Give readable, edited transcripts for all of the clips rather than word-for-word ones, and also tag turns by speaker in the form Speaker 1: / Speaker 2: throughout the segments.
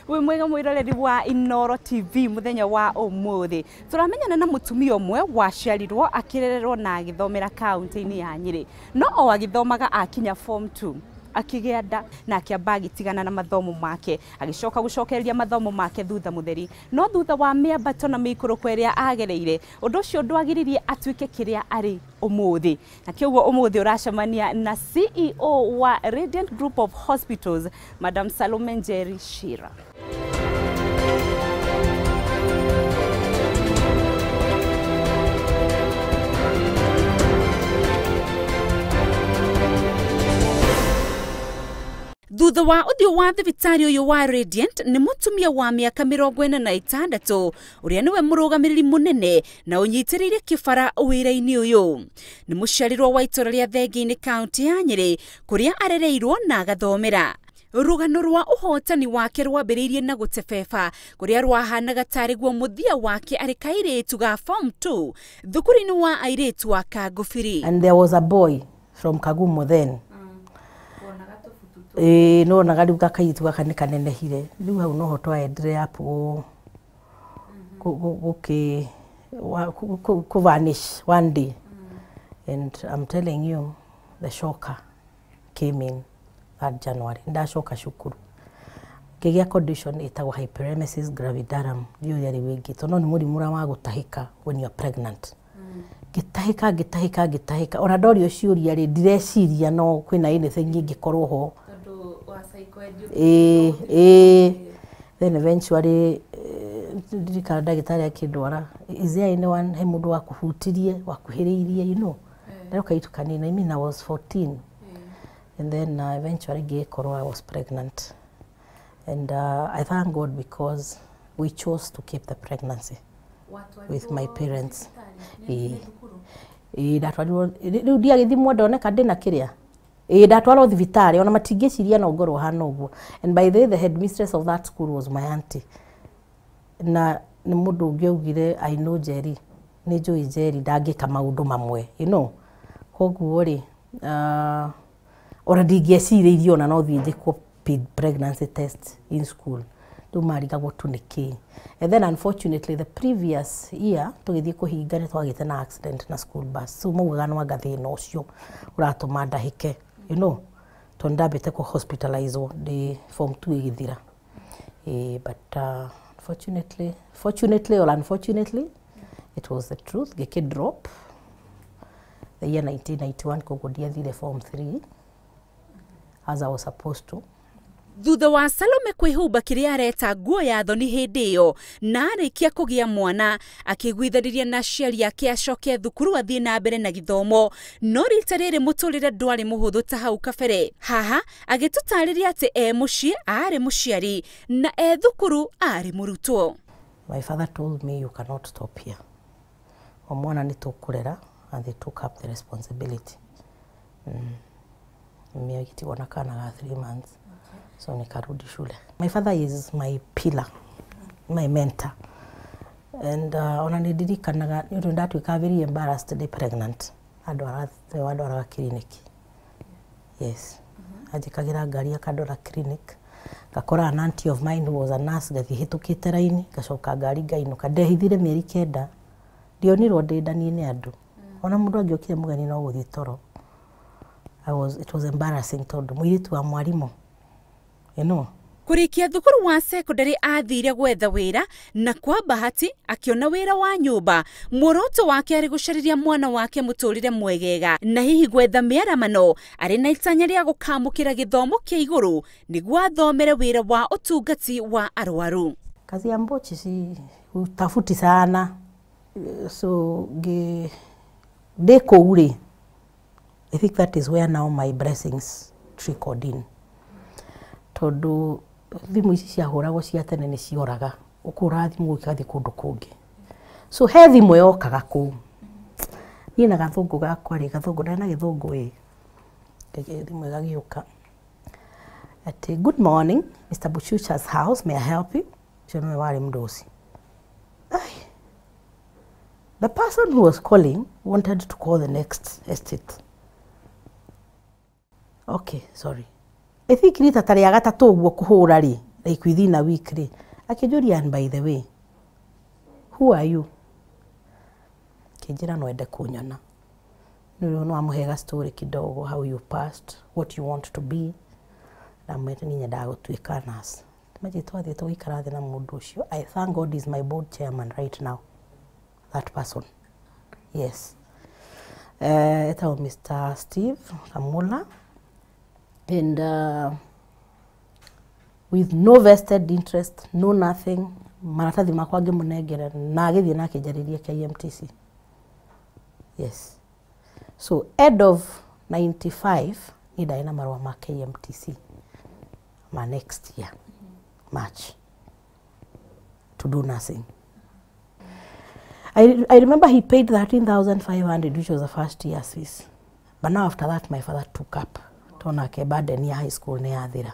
Speaker 1: Wĩ mwega mwĩroreri wa Inooro TV. Mũthenya wa ũmũthĩ tũramenyana na mũtumia ũmwe waciarirwo, akĩrererwo na agĩthomera kaunti-inĩ ya Nyĩrĩ, no o agĩthomaga akinya form 2 akĩgĩa nda na akĩamba agĩtigana na mathomo make, agĩcoka gũcokereria mathomo make thutha mũtheri. No thutha wa mĩambato na mĩikũrũko ĩrĩa agereire, ũndũ ũcio ndwagiririe atuĩke kĩrĩa arĩ ũmũthĩ. Na kĩoguo ũmũthĩ ũracemania na CEO wa Radiant Group of Hospitals, Madam Salome Njeri Shira. Thutha wa ũthiũ wa thibitarĩ ũyũ wa Radiant nĩ mũtumia wa mĩaka 46 ũrĩa nĩwe mũrũgamĩrĩri mũnene na ũnyitĩrĩire kĩbara wĩra-inĩ ũyũ. Nĩ mũciarirwo wa itũra rĩa Thenge-inĩ, kaunti ya Nyĩrĩ, kũrĩa arereirwo na agathomera. Rũgano rwa ũhotani wake rwambĩrĩirie na gũtebeba kũrĩa rwahanaga tarĩ guo mũthia wake arĩ kairĩtu ga form 2 thukuru-inĩ wa airĩtu wa Kangũbiri.
Speaker 2: And there was a boy from Kagumo then. Ĩĩ, nonaga rĩu gakairĩtu gaka nĩ kanenehire. Rĩu hau noho twaendire up gũkĩ kũ vanish one day. And I'm telling you, the shocker came in that January. Ndacoka cukuru, ngĩgĩa condition ĩtagwo hyperemesis gravidarum. Ndiũĩ ũrĩa rĩu ĩngĩtwo, no nĩ mũrimũ ũrĩa wa gũtahĩka when you are pregnant. Ngĩtahĩka, ngĩtahĩka, ngĩtahĩka. Ona ndorio ciũria rĩ, ndireciria no kwĩna anything ingĩkorwo ho. Ĩĩ ĩĩ. Then eventually ndirikana ndagĩtarĩ akĩndwara, "Is there anyone, he mũndũ wakũhutirie, wakuhĩrĩirie?" Ndarĩ kairĩtu kanini, I mean, I was 14. And then eventually ngĩkorwo I was pregnant. And I thank God because we chose to keep the pregnancy with my parents. Ĩĩ ĩĩ, ndatwarirwo rĩu, ndiagĩthimwo ndoneka ndĩna kĩrĩa. Ĩĩ, ndatwarwo thibitarĩ, ona matingĩciria no ngorwo hana ũguo. And by the way, the headmistress of that school was my auntie, na nĩ mũndũ ũngĩ augire, "I know Jerry, nĩ njũĩ Jerry ndangĩka maũndũ mamwe." Koguo rĩ, ona ndingĩecirĩirie ona no thiĩ njĩkwo pregnancy test in school. Rĩu marigagwo tu nĩ kĩĩ. And then unfortunately the previous year tũgĩthiĩ kũhinga nĩ twagĩte na accident na school bus, so maugaga no anga thĩna ũcio ũratũma ndahĩke, tondũ ndambĩte kũ hospitalizwo ndĩ form 2 ĩgĩthira. But fortunately, fortunately or unfortunately, it was the truth. Ngĩkĩ drop the year 1991, koguo ndiathire form 3 as I was supposed to.
Speaker 1: Thutha wa Salome kwĩhumba kĩrĩa areta nguo ya thoni hĩndĩ ĩyo na arĩkia kũgĩa mwana, akĩiguithanĩria na aciari ake acoke thukuru athiĩ na mbere na gĩthomo. No rita rĩrĩ mũtũrĩre ndwarĩ mũhũthũ ta hau kabere. Haha agĩtũtarĩria atĩ e mũciĩ aarĩ mũciari na e thukuru aarĩ mũrutwo.
Speaker 2: My father told me, "You cannot stop here. O mwana nĩ tũkũrera," and they took up the responsibility. Mimi agĩtigwo na kana ga 3 months. So nikarudi shule. My father is my pillar, my mentor. And ona nĩ ndirikanaga nĩ ũndũ ndatuĩka very embarrassed ndĩ pregnant. Andwara, wandwaraga clinic. Yes. Anjĩkagĩra ngari akandwara clinic. Ngakora an auntie of mine who was a nurse, ngathiĩ hĩtũkĩte raini, ngacoka ngari ngainũka. Ndehithire mĩeri 9. Ndionirwo ndĩ nda niĩ nĩ andũ. Ona mũndũ angĩokire mũgeni no gũthiĩ toro. It was embarrassing tondũ mũirĩtu wa mwarimũ.
Speaker 1: Kũrĩkia thukuru wa secondary athire gwetha wĩra na kwa bahati akĩona wĩra wa nyũmba. Muoroto wake arĩ gũcarĩria mwana wake mũtũrĩre mwegega na hihi gwetha mĩaramano, arĩ na itanya rĩa gũkamũkĩra gĩthomo kĩa igũrũ nĩguo athomere wĩra wa ũtungati wa arwaru.
Speaker 2: Kazi ya mbochi si utafuti sana. So ngĩ ndĩ kũu rĩ, I think that is where now my blessings trickled in, tondũ thimũ ici ciahũragwo cia tene nĩ cioraga, ũkũhũra thimũ ĩgathiĩ kũndũ kũngĩ. So he thimũ yokaga kũu, niĩ na gathũngũ gakwa rĩ, gathũngũ ndarĩ na gĩthũngũ ĩ, thimũ ĩgagĩũka atĩ, "Good morning, Mr. Buchucha's house, may I help you?" Ũcio nĩwe warĩ mũdosi. Ai. The person who was calling wanted to call the next estate. Okay, sorry. I think rita ta rĩa gatatũ ũguo kũhũra rĩ, Like within a week rĩ, akĩnjũria, "And by the way, who are you?" Akĩnjĩra no ende kũnyona. Nĩ no amũhe story kidogo, how you passed, what you want to be. Ndamwĩra niĩ nyendaga gũtuĩka nurse. Imagine twathiĩ tũgĩikara thĩ na mũndũ ũcio. I thank God is my board chairman right now, that person. Yes. Etagwo Mr. Steve Kamula, and with no vested interest, no nothing, maratathi makwa ngĩmũnengera na agĩthiĩ na akĩnjarĩria KMTC. Yes. So end of 95 niĩ ndarĩ na marũa ma KMTC ma next year March to do nursing. I remember he paid 13,500, which was the first year's fees. But now after that, my father took up. Tona burden ya high school nĩ yathira.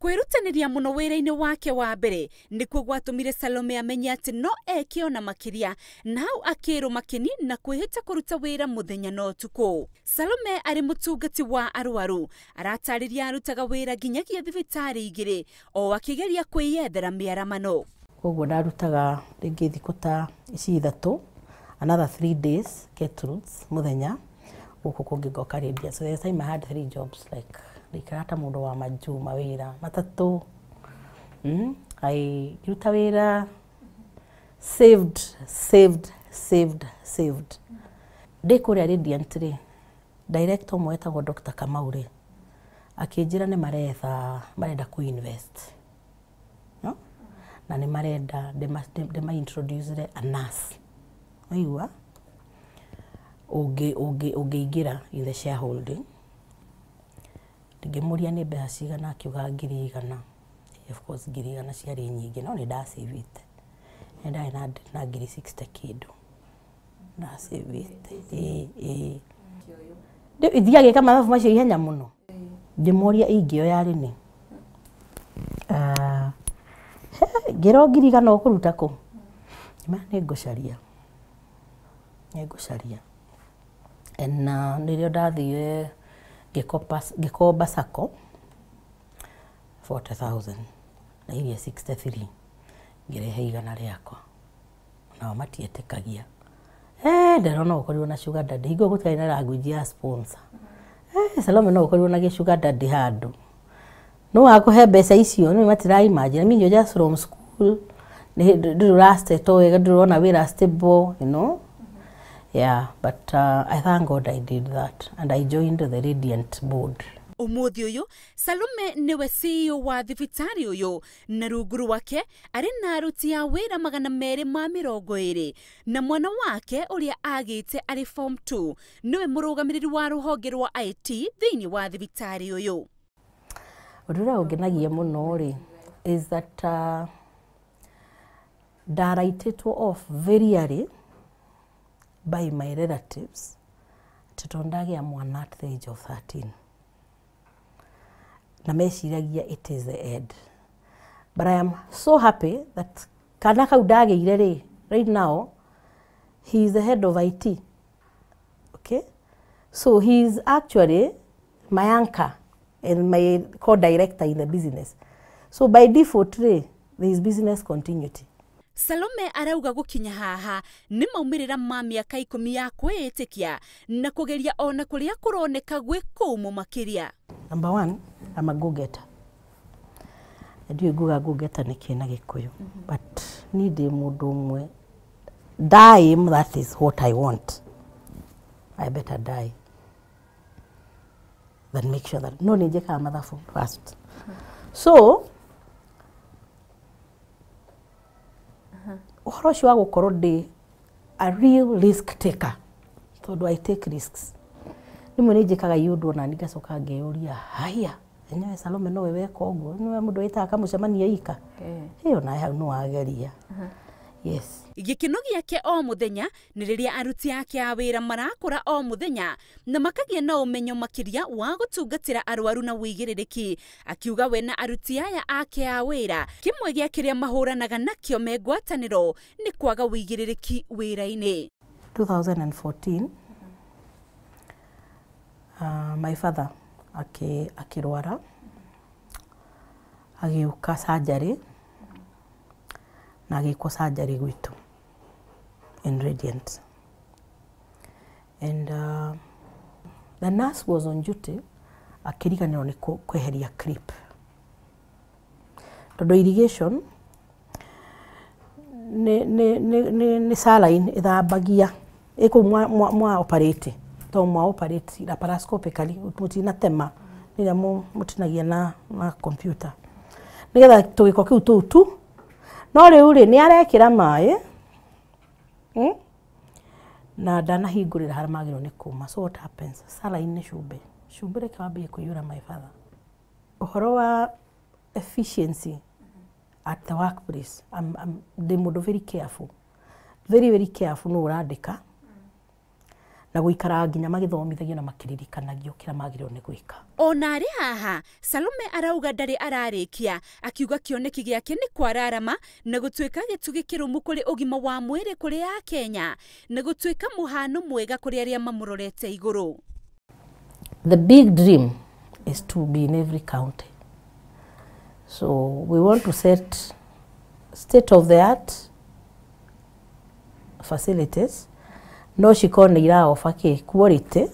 Speaker 1: Kwĩrutanĩria mũno wĩra-inĩ wake wa mbere nĩkuo gwatũmire Salome amenye atĩ no eke ona makĩria, na hau akĩrũma kĩni na kwĩhĩta kũruta wĩra mũthenya na ũtukũ. Salome arĩ mũtungati wa arwaru aratarĩria arutaga wĩra nginyagia thibitarĩ igĩrĩ o akĩgeria kwĩyethera mĩaramano.
Speaker 2: Koguo ndarutaga rĩngĩ thikũ ta ici ithatũ, another 3 days Gertrudes, mũthenya gũkũ kũngĩ ngoka Radiant. So there's time I had three jobs, like ndaikara ta mũndũ wa majuu mawĩra matatũ. I ngĩruta wĩra, saved, saved, saved, saved. Ndĩ kũrĩa Radiant rĩ, director ũmwe wetagwo Dr. Kamau rĩ, akĩnjĩra nĩ maretha, marenda kũ invest, no? Na nĩ marenda ndĩma introduce a nurse, waigua, ũngĩingĩra in the shareholding. Ngĩmũria nĩ mbeca cigana, akiuga 100,000. Of course 100,000 ciarĩ nyingĩ, no nĩ ndacĩvĩte, nĩ ndarĩ na 60,000 kĩndũ ndacĩvĩte. Ĩĩ ĩĩ, ithiaga gĩka mathabu macio ihenya mũno. Ngĩmũria ingĩoya rĩ, nĩ ngĩrwo 100,000 ũkũruta kũ? Ngĩmwĩra nĩ ngũcaria, nĩ ngũcaria. Na nĩrĩo ndathire ngĩkomba sacco 40,000 na iria 63 ngĩrehe 100 rĩakwa, nao matietĩkagia. Eh, nderwo no ũkorirwo na sugar daddy hingo gũtiarĩ na language ya sponsor. Eh, Salome, no ũkorirwo na gĩ sugar daddy handũ no wakũhe mbeca icio, nĩ matira imagine. I mean, you're just from school, ndũrĩ ũrasettle wega, ndũrĩ ũrona wĩra stable. Yeah, but I thank God I did that and I joined the Radiant board.
Speaker 1: Ũmũthĩ ũyũ Salome nĩwe CEO wa thibitarĩ ũyũ, na rungu rwake arĩ na aruti a wĩra 220, na mwana wake ũrĩa agĩte arĩ form 2 nĩwe mũrũgamĩrĩri wa rũhonge rwa IT thĩinĩ wa thibitarĩ ũyũ.
Speaker 2: Ũndũ ũrĩa ũngenagia mũno rĩ is that ndaraitĩtwo off very early by my relatives atĩ tondũ ndagĩa mwana at the age of 13, na meciragia it is the end. But I am so happy that kana kau ndagĩire rĩ, right now he is the head of IT, okay? So he is actually my anchor and my co-director in the business. So by default rĩ, there is business continuity.
Speaker 1: Salome arauga gũkinya haha nĩ maumĩrĩra ma mĩaka 10 ya kwĩĩtĩkia na kũgeria ona kũrĩa kũroneka gwĩ kũũmũ makĩria.
Speaker 2: Number one, I'm a go-getter. Ndiũĩ nguga go-getter nĩ kĩ na Gĩkũyũ, but niĩ ndĩ mũndũ ũmwe die, that is what I want. I better die than make sure that no nĩ njĩkaga mathabu first. So ũhoro ũcio wa gũkorwo ndĩ a real risk taker, tondũ I take risks, rĩmwe nĩ njĩkaga iũndũ ona ngacoka ngeyũria, haya, enyewe Salome nowe weka ũguo, nĩwe mũndũ wĩtaga kamũcemanio ika ĩyo nawe hau nĩwageria. Yes.
Speaker 1: Gĩkeno gĩake o mũthenya nĩ rĩrĩa aruti ake a wĩra marakũra o mũthenya na makagĩa na ũmenyo makĩria wa gũtungatĩra arwaru na wĩigĩrĩrĩki. Akiuga we na aruti aya ake a wĩra kĩmwe gĩa kĩrĩa mahũranaga nakĩo me ngwatanĩro nĩ kwaga wĩigĩrĩrĩki wĩra-inĩ.
Speaker 2: 2014 my father akĩrwara. Agĩũka surgery na agĩkwo surgery gwitũ in Radiant. And the nurse was on duty, akĩriganĩrwo nĩ kweheria clip. Tondũ irrigation nĩ saline ĩthambagia ĩkũu mwa operate to mwa operate laparoscopically, mũtinatema nĩrĩa mũtinagia na computer nĩgetha tũgĩko kĩu tũu tu. No rĩu rĩ, nĩ arekĩra maĩ na ndanahingũrĩra harĩa magĩrĩirwo nĩ kuma. So what happens, saline nĩ cumbĩ, cumbĩ reke wambie kũiyũra. My father, ũhoro wa efficiency at the workplace, ndĩ mũndũ very careful, very very careful. Nũ ũrandĩka na gũikara nginya magĩthomithagio na makĩririkanagio kĩrĩa magĩrĩirwo nĩ gwĩka.
Speaker 1: Ona arĩ haha, Salome arauga ndarĩ ararĩkia, akiuga kĩoneki gĩake nĩ kwararama na gũtuĩka gĩtugĩ kĩrũmu kũrĩ ũgima wa mwĩrĩ kũrĩ a Kenya na gũtuĩka mũhano mwega kũrĩ arĩa mamũrorete igũrũ.
Speaker 2: The big dream is to be in every county. So we want to set state of the art facilities, no cikorwo nĩ ira offer kĩ quality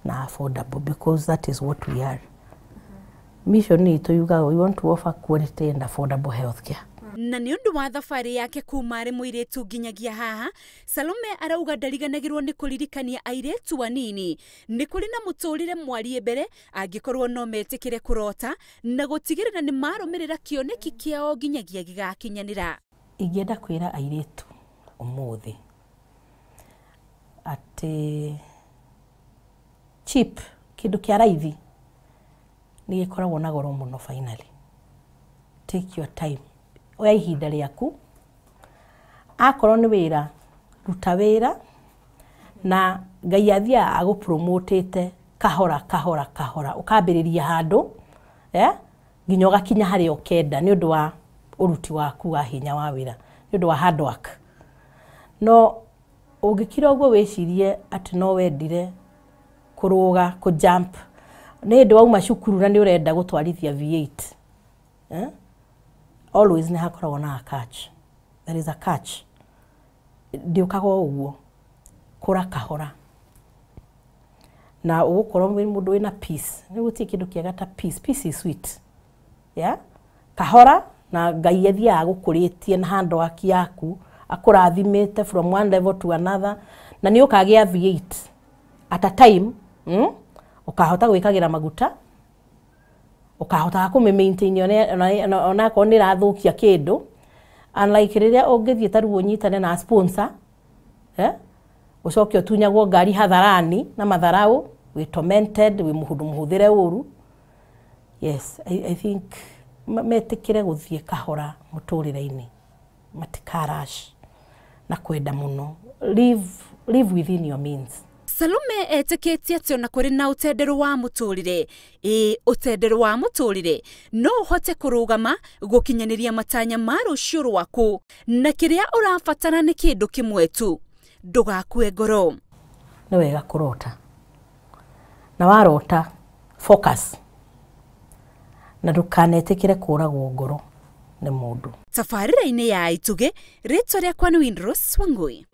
Speaker 2: na affordable, because that is what we are. Mission itũ yugaga we want to offer quality and affordable healthcare.
Speaker 1: Na nĩ ũndũ wa thabarĩ yake kuma arĩ mũirĩtu nginyagia haha, Salome arauga ndariganagĩrwo nĩ kũririkania airĩtu anini nĩ kũrĩ na mũtũrĩre mwarie mbere angĩkorwo no metĩkĩre kũrota na gũtigĩrĩra nĩ marũmĩrĩra kĩoneki kĩao nginyagia gĩgakinyanĩra.
Speaker 2: Ingĩenda kwĩra airĩtu ũmũthĩ atĩ cheap, kĩndũ kĩa raithi nĩ gĩkoragwo na goro mũno. Finally, take your time, oya ihinda rĩaku. Akorwo nĩ wĩra, ruta wĩra na Ngai athiaga agũpromotĩte kahora kahora kahora, ũkambĩrĩria handũ nginya ũgakinya harĩa ũkenda nĩ ũndũ wa ũruti waku wa hinya wa wĩra, nĩ ũndũ wa hard work. No ũngĩkira ũguo wĩcirie atĩ no wendire kũrũga, kũ jump, nĩ hĩndĩ wauma cukuru na nĩ ũrenda gũtwarithia V8, eh? Always nĩ hakoragwo na a catch. There is a catch. Ndĩũkaga o ũguo. Kũra kahora na ũgũkorwo wĩ mũndũ wĩna peace. Nĩ gũtirĩ kĩndũ kĩega ta peace. Peace is sweet, yeah? Kahora na Ngai athiaga agũkũrĩtie na handwork yaku, akũrathimĩte from one level to another, na nĩ ũkagĩa V8 at a time, Ũkahota gwĩkagĩra maguta, ũkahotaga kũmĩ maintain onakorwo nĩ ĩrathũkia kĩndũ, unlike rĩrĩa ũngĩthiĩ ta rĩu ũnyitane na sponsor, eh? Ũcoke ũtunyagwo ngari hadharani na matharau, wĩ tormented, wĩ mũndũ mũhũthĩre ũru. Yes, I think metĩkĩre gũthiĩ kahora mũtũrĩre-inĩ, matikarash na kwenda mũno. Live within your means.
Speaker 1: Salome etĩkĩtie atĩ ona kũrĩ na ũtenderũ wa mũtũrĩre, ĩĩ, ũtenderũ wa mũtũrĩre, no ũhote kũrũgama gũkinyanĩria matanya ma rũciũ rwaku, na kĩrĩa ũrabatara nĩ kĩndũ kĩmwe tu, ndũgakue ngoro.
Speaker 2: Nĩ wega kũrota, na warota focus, na ndũkanetĩkĩre kũragwo ngoro nĩ mũndũ.
Speaker 1: Tabarĩra-inĩ ya Itugĩ, rĩtwa rĩakwa nĩ Windrose Wangui.